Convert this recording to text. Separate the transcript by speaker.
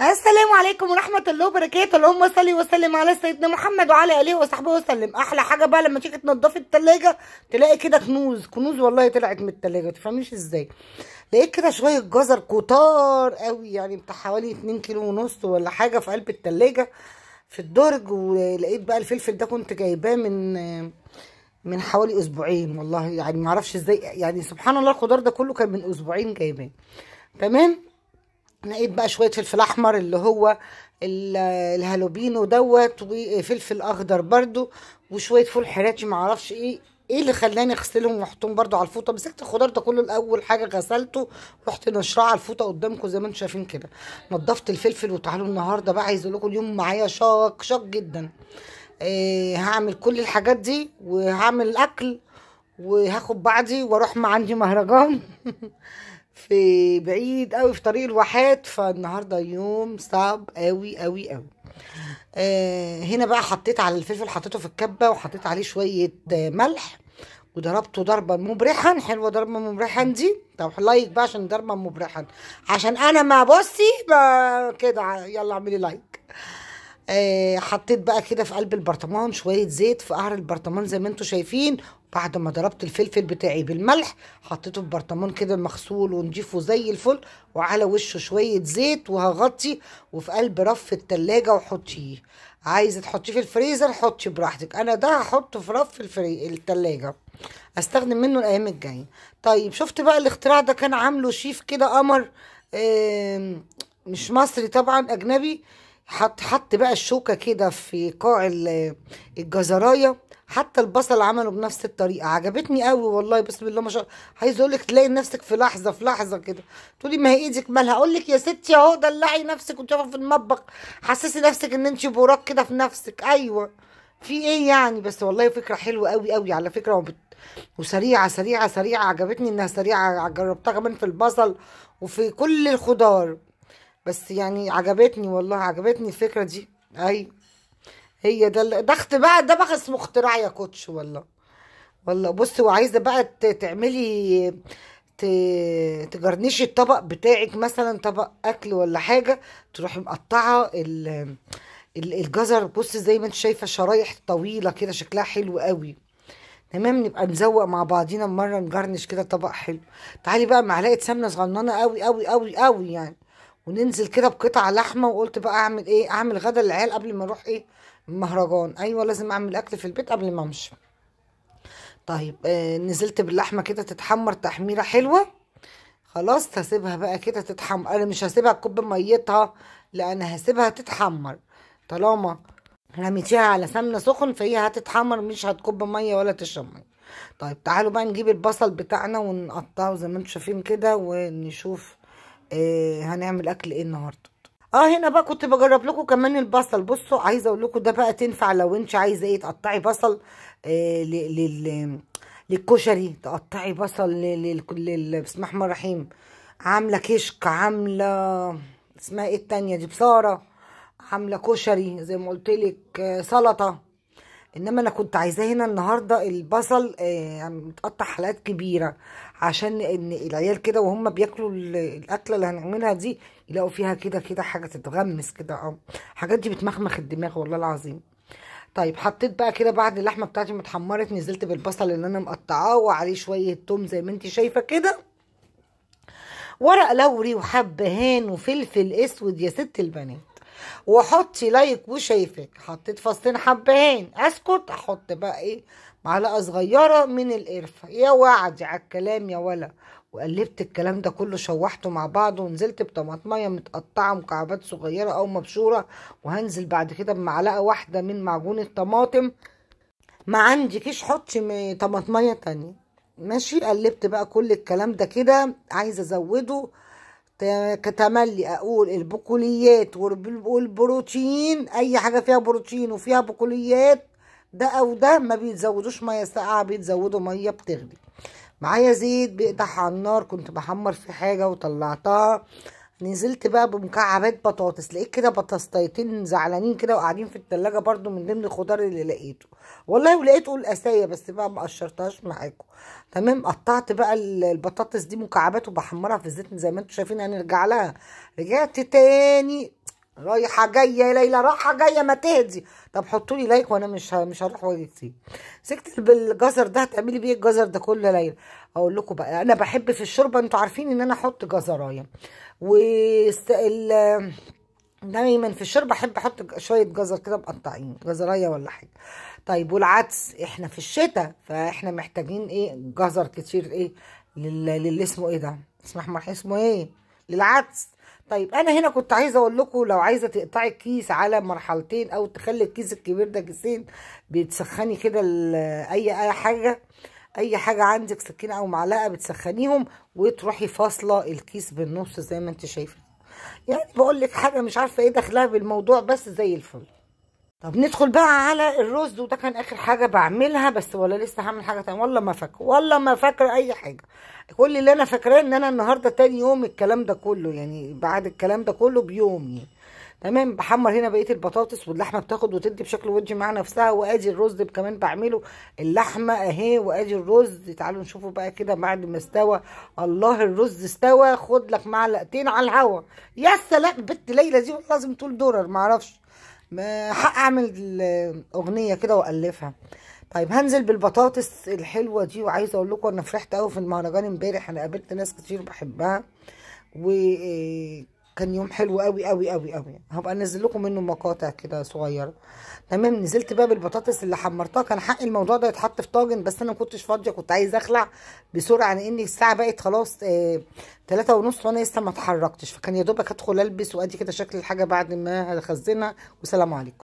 Speaker 1: السلام عليكم ورحمة الله وبركاته. اللهم صل وسلم على سيدنا محمد وعلى آله وصحبه وسلم. أحلى حاجة بقى لما تيجي تنضفي التلاجة تلاقي كده كنوز كنوز، والله طلعت من التلاجة تفهميش ازاي. لقيت كده شوية جزر كتار قوي، يعني بتاع حوالي 2.5 كيلو ولا حاجة في قلب التلاجة في الدرج. ولقيت بقى الفلفل ده كنت جايباه من حوالي اسبوعين، والله يعني معرفش ازاي، يعني سبحان الله الخضار ده كله كان من اسبوعين جايباه. تمام. لقيت بقى شوية فلفل احمر اللي هو الهالوبينو دوت، وفلفل اخضر برده، وشوية فول حراتي معرفش ايه اللي خلاني اغسلهم واحطهم برده على الفوطه. مسكت الخضار ده كله الاول حاجة غسلته، رحت نشراه على الفوطه قدامكم زي ما انتم شايفين كده. نضفت الفلفل. وتعالوا النهارده بقى عايز اقول لكم اليوم معايا شاق شاق جدا. هعمل كل الحاجات دي وهعمل الاكل وهاخد بعضي واروح، ما عندي مهرجان في بعيد قوي في طريق الواحات، فالنهارده يوم صعب قوي قوي قوي. هنا بقى حطيت على الفلفل، حطيته في الكبه وحطيت عليه شوية ملح وضربته ضربا مبرحا. حلوة ضربا مبرحا دي، طب like بقى عشان ضربا مبرحا، عشان انا ما بصي كده، يلا اعملي like. حطيت بقى كده في قلب البرطمان شوية زيت في قعر البرطمان زي ما انتم شايفين. بعد ما ضربت الفلفل بتاعي بالملح حطيته في برطمان كده مغسول ونضيفه زي الفل، وعلى وشه شوية زيت، وهغطي وفي قلب رف التلاجة وحطيه. عايزه تحطيه في الفريزر حطي براحتك، انا ده هحطه في رف التلاجة استخدم منه الايام الجاية. طيب شفت بقى الاختراع ده كان عامله شيف كده قمر، مش مصري طبعا، اجنبي. حط بقى الشوكة كده في قاع الجزرايه، حتى البصل عمله بنفس الطريقة. عجبتني قوي والله، بسم الله ما شاء الله. عايز اقول لك تلاقي نفسك في لحظة في لحظة كده تقولي ما هي ايدك مالها، اقول لك يا ستي اهو دلعي نفسك وانت واقفة في المطبخ، حسسي نفسك ان انت براك كده في نفسك. ايوه في ايه يعني، بس والله فكرة حلوة قوي قوي على فكرة، وسريعة سريعة سريعة. عجبتني انها سريعة، جربتها كمان في البصل وفي كل الخضار، بس يعني عجبتني والله، عجبتني الفكرة دي. اي هي ده ضغط بقى، ده بقى اسمه اختراع يا كوتش والله والله. بصي، وعايزه بقى تعملي تجرنشي الطبق بتاعك، مثلا طبق اكل ولا حاجة، تروحي مقطعه الجزر. بصي زي ما انت شايفه شرايح طويلة كده شكلها حلو قوي. تمام، نبقى نزوق مع بعضينا مرة، نجرنش كده طبق حلو. تعالي بقى معلقه سمنه صغننه قوي قوي قوي قوي يعني، وننزل كده بقطع لحمه. وقلت بقى اعمل ايه، اعمل غدا للعيال قبل ما اروح ايه المهرجان. ايوه لازم اعمل اكل في البيت قبل ما امشي. طيب نزلت باللحمه كده تتحمر تحميره حلوة. خلاص هسيبها بقى كده تتحمر، انا مش هسيبها تكب ميتها، لا انا هسيبها تتحمر. طالما رميتيها على سمنه سخن فهي هتتحمر، مش هتكب مية ولا تشرب مية. طيب تعالوا بقى نجيب البصل بتاعنا ونقطعه زي ما انتم شايفين كده، ونشوف هنعمل اكل ايه النهارده. هنا بقى كنت بجرب لكم كمان البصل. بصوا عايزه اقول لكم ده بقى تنفع لو انت عايزه ايه، تقطعي بصل للكشري، تقطعي بصل بسم الله الرحمن الرحيم، عامله كشك، عامله اسمها ايه التانية دي، بصاره، عامله كشري زي ما قلت لك، سلطة. انما انا كنت عايزاه هنا النهارده البصل متقطع حلقات كبيرة، عشان ان العيال كده وهم بياكلوا الاكلة اللي هنعملها دي يلاقوا فيها كده كده حاجة تتغمس كده. الحاجات دي بتمخمخ الدماغ والله العظيم. طيب حطيت بقى كده بعد اللحمة بتاعتي ما اتحمرت، نزلت بالبصل اللي انا مقطعاه وعليه شوية توم زي ما انت شايفه كده، ورق لوري وحبهان وفلفل اسود يا ست البنات، وحطي like وشايفك. حطيت فصين حبهان، اسكت، احط بقى ايه معلقه صغيرة من القرفه، يا وعدي على الكلام يا ولا. وقلبت الكلام ده كله، شوحته مع بعضه، ونزلت بطماطميه متقطعه مكعبات صغيرة او مبشوره، وهنزل بعد كده بمعلقه واحدة من معجون الطماطم. ما عندكيش حطي طماطميه تانية، ماشي. قلبت بقى كل الكلام ده كده، عايزه ازوده كتملي، اقول البقوليات والبروتين، اي حاجة فيها بروتين وفيها بقوليات ده او ده ما بيتزودوش مية ساقعه، بيتزودوا مية بتغلي. معايا زيت بيقدح على النار، كنت بحمر في حاجة وطلعتها. نزلت بقى بمكعبات بطاطس، لقيت كده بطاطستين زعلانين كده وقاعدين في التلاجة برضو من ضمن الخضار اللي لقيته والله، ولقيته القسايه بس بقى ما قشرتهاش معاكم. تمام، قطعت بقى البطاطس دي مكعبات وبحمرها في الزيت زي ما انتم شايفين. هنرجع لها، رجعت تاني رايحة جاية يا ليلى، رايحة جاية، ما تهدي. طب حطوا لي like وانا مش هروح واجي كتير. مسكت بالجزر ده، هتعملي بيه الجزر ده كله يا ليلى؟ اقول لكم بقى، انا بحب في الشوربة انتوا عارفين ان انا احط جزرايه، و دايما في الشوربة احب احط شوية جزر كده مقطعين، جزرايه ولا حاجة. طيب والعدس، احنا في الشتاء فاحنا محتاجين ايه؟ جزر كتير، ايه للي اسمه ايه ده، اسمه احمر، اسمه ايه، للعدس. طيب انا هنا كنت عايزه اقول لكم لو عايزه تقطعي الكيس على مرحلتين او تخلي الكيس الكبير ده كيسين، بتسخني كده اي حاجة، اي حاجة عندك، سكينة او معلقه، بتسخنيهم وتروحي فاصلة الكيس بالنص زي ما انت شايفه. يعني بقول لك حاجة مش عارفه ايه دخلها بالموضوع، بس زي الفل. طب ندخل بقى على الرز، وده كان اخر حاجة بعملها بس، ولا لسه هعمل حاجة تانية؟ والله ما فاكره، والله ما فاكره اي حاجة. كل اللي انا فاكراه ان انا النهارده تاني يوم الكلام ده كله، يعني بعد الكلام ده كله بيوم يعني. تمام. بحمر هنا بقية البطاطس، واللحمة بتاخد وتدي بشكل ودي مع نفسها، وادي الرز كمان بعمله، اللحمة اهي وادي الرز. تعالوا نشوفوا بقى كده بعد ما استوى. الله، الرز استوى، خد لك معلقتين على الهوا. يا سلام، بنت ليلى دي والله لازم تقول درر، معرفش، ما حق اعمل اغنية كده والفها. طيب هنزل بالبطاطس الحلوة دي، وعايزه اقول لكم انا فرحت قوي في المهرجان امبارح، انا قابلت ناس كتير بحبها، وكان يوم حلو قوي قوي قوي قوي. هبقى انزل لكم منه مقاطع كده صغيرة. تمام. نزلت بقى بالبطاطس اللي حمرتها، كان حق الموضوع ده يتحط في طاجن، بس انا ما كنتش فاضية، كنت عايزه اخلع بسرعة لان الساعة بقت خلاص 3:30 وانا لسه ما اتحركتش، فكان يا دوبك ادخل البس وادي كده شكل الحاجة بعد ما هخزنها. وسلام عليكم.